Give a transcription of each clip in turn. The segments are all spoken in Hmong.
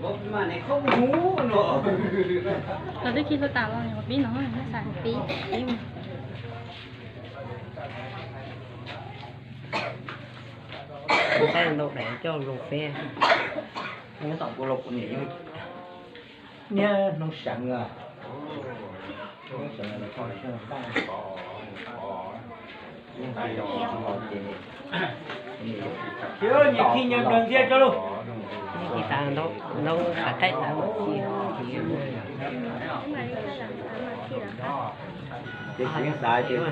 Los twb khi lub tas los pib no, pib pib. Saib ntau daim coj los feb. Nyob tom kuv los kuv niam yeej niaj hnub seev a. Nyiam khi nyob nrog ntxiab tso lauj. Ntaub qhav thaij tau. Ces kuv yeej xav tias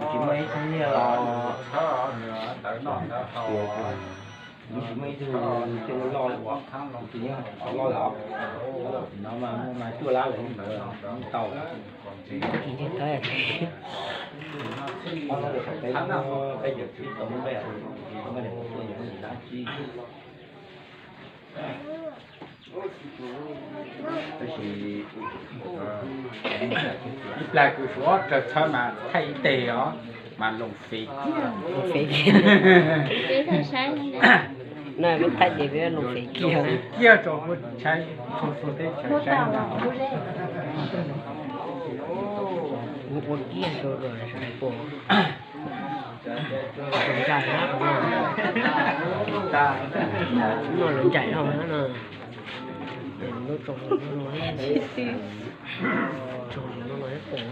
tsis muaj ib tug nyiaj los tsis muaj ib tug coj loj, tsis nyob qhov loj lawm. No mas muaj mas cuaj lab lawm, tau. Peb caug tsib tau lub npe, tus dab tsi? Ib plag kws suav raws txhawb mas thaij ib teg os, mas loos fev kiag. Peb thaij ces peb loos fev kiag, loos fev kiag rau kuv saib txhua txhua teb chaws saib. Kuv ua kiag rau sawv daws pom. Ncaim no, lawv ncaim dhau na no. Lub tsoom no, tsoom no pom.